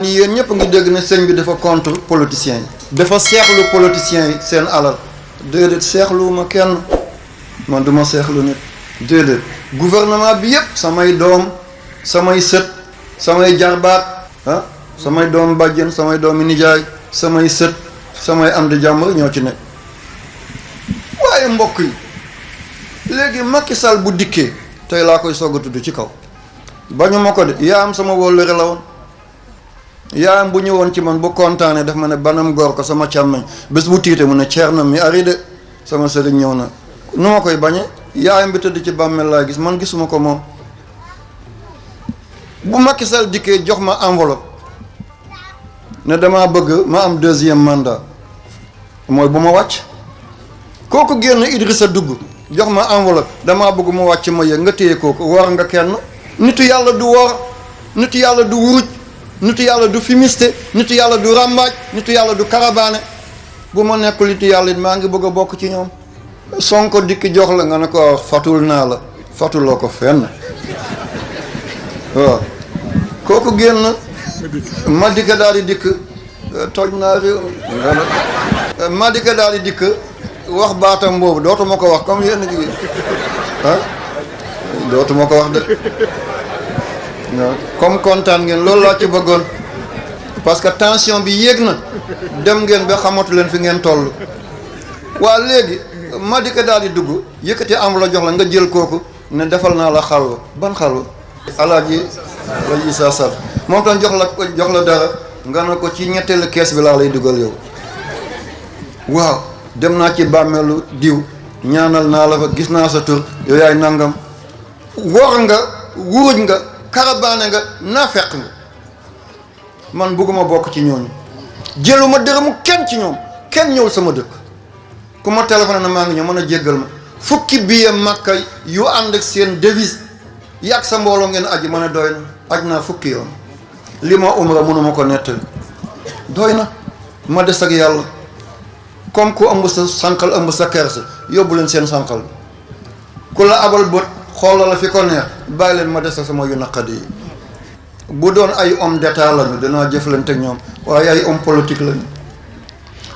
yéen ñëpp ngi dégg ne sëñ bi dafa contre politiciens yi dafa seexlu politiciens yi seen alal déedéet seexlu ma kenn man duma seexlu nit déedéet gouvernement bi yëpp samay doom samay sët samay jarbaat samay doom bàjjen samay doomi nijaay samay sët samay am di jàmbur ñoo ci nekk waaye mbokk yi léegi Macky Sall bu dikkee tey laa koy soog a tudd ci kaw bañu ma ko de yaa am sama wóllëre la woon yaayam bu ñëwoon ci man bu kontaanee daf ma ne banam góor ko sama càmmeñ bés bu tiite mu ne ceer na mi ari de sama sëriñ ñëw na nu ma koy bañe yaayam bi tëdd ci bàmmeel laa gis man gisuma ko moom bu Macky Sall dikkee jox ma enveloppe ne dama bëgg ma am deuxième mandat mooy bu ma wàcc kooku génn Idrissa dugg jox ma enveloppe damaa bëgg mu wàcc ma yëg nga téye kooku war nga kenn nitu yàlla du wor nitu yàlla du wuruj nitu yàlla du fimiste nitu yàlla du ràmbaaj nitu yàlla du karabaane bu ma nekkul nitu yàlla it maa ngi bëgg a bokk ci ñoom Sonko dikki jox la nga ne ko fatul naa la fatuloo ko fenn waaw kooku génn ma dikk daal di dikk toj naa réew ma dikk daal di dikk wax baatam boobu dootuma ko wax comme yenn jigéen dootuma ko wax de comme kontaan ngeen loolu laa ci bëggoon parce que tension bi yéeg na dem ngeen ba xamatu leen fi ngeen toll waa léegi ma di ko daal di dugg yëkkati am la jox la nga jël kooku ne defal naa la xalwa ban xalwa alaaji Issa Sall moom tam jox la dara nga ne ko ci ñetteelu kees bi laa lay dugal yow waaw dem naa ci bàmmeelu diw ñaanal naa la fa gis naa sa tur yow yaay nangam wor nga wuruj nga karabaane nga naafeq nga man bëgguma bokk ci ñooñu jëluma dërëmu kenn ci ñoom kenn ñëwul sama dëkk ku ma téléphoné na maa ngi ñëw mën a jéggal ma fukki billet Makka yu ànd ak seen devise yàgg sa mbooloo ngeen aji ma ne doy na aj naa fukki yoon li ma umra mënuma ko nettali doy na ma des ak yàlla comme ku ëmb sa sànqal ëmb sa kerse yóbbu leen seen sànqal ku la abal bët xoolal la fi ko neex bàyyi leen ma des ak sama yu naqadi yi bu doon ay homme d'état lañu danaa jëflante ak ñoom waaye ay homme politique lañu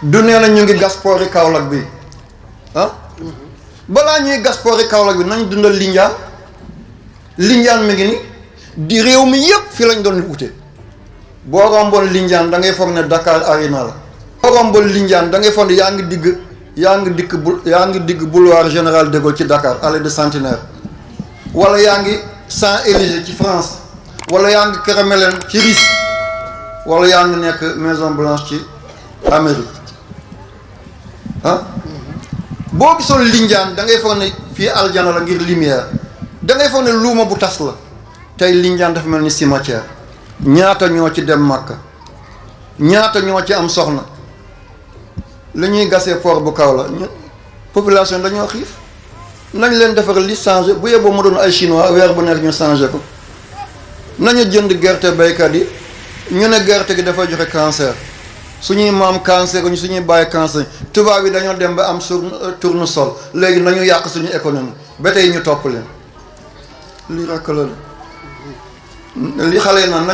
du nee na ñu ngi gas poori Kaolack bi balaa ñuy gas poori Kaolack bi nañ dundal Lindiane mi ngi ni di réew mi yëpp fi lañ doon ute boo romboon Lindiane da ngay foog ne Dakar Arena la boo romboon Lindiane da ngay foog ne yaa ngi digg boulevard Général de Gaulle ci Dakar allée de Centenaire wala yaa ngi Champs-Élysées ci France wala yaa ngi Kremlin ci Russie wala yaa ngi nekk Maison Blanche ci Amérique boo gisoon Lindiane da ngay foog ne fii aljana la ngir lumière da ngay foog ne luuma bu tas la tey Lindiane dafa mel ni cimetière ñaata ñoo ci dem Makka ñaata ñoo ci am soxna li ñuy gasee port bu kaw la population dañoo xiif nañ leen defar li changé bu yeboo mu doon ay chinois weer bu nekk ñu changé ko nañu jënd gerte baykat yi ñu ne gerte gi dafa joxe cancer suñuy maam cancer ñu suñuy bàyyi cancer tubaab yi dañoo dem ba am tournesol léegi nañu yàq suñu économie ba tey ñu topp leen li rakk la li xale yi naan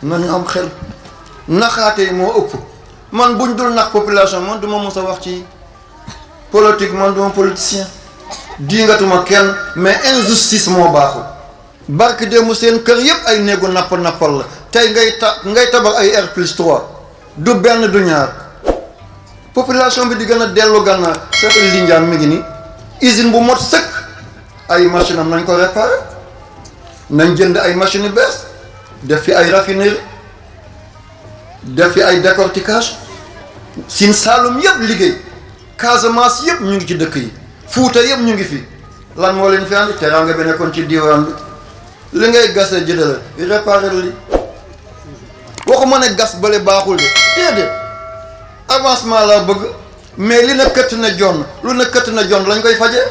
nañu am xel naxaate yi moo ëpp man buñ dul nax population man duma mos a wax ci politique man duma politicien diingatuma kenn mais injustice moo baaxul barke démb seen kër yëpp ay néegu nappal la tey ngay tabax ay R+3 du benn du ñaar population bi di gën a dellu gànnaar seetal Lindiane mi ngi ni usine bu mot sëkk ay machine am nañ ko réparer nañ jënd ay machine yu bees def fi ay raffinerie def fi ay décortiquage Sine Saalum yëpp liggéey Casamance yëpp ñu ngi ci dëkk yi Fuuta yëpp ñu ngi fi lan moo leen fi andi teraanga bi nekkoon ci diwaan bi li ngay gasee jëdale réparer li waxuma ne gas bale baaxul de déedéet avancement laa bëgg mais li na këtt na jonn lu na këtt na jonn lañ koy fajee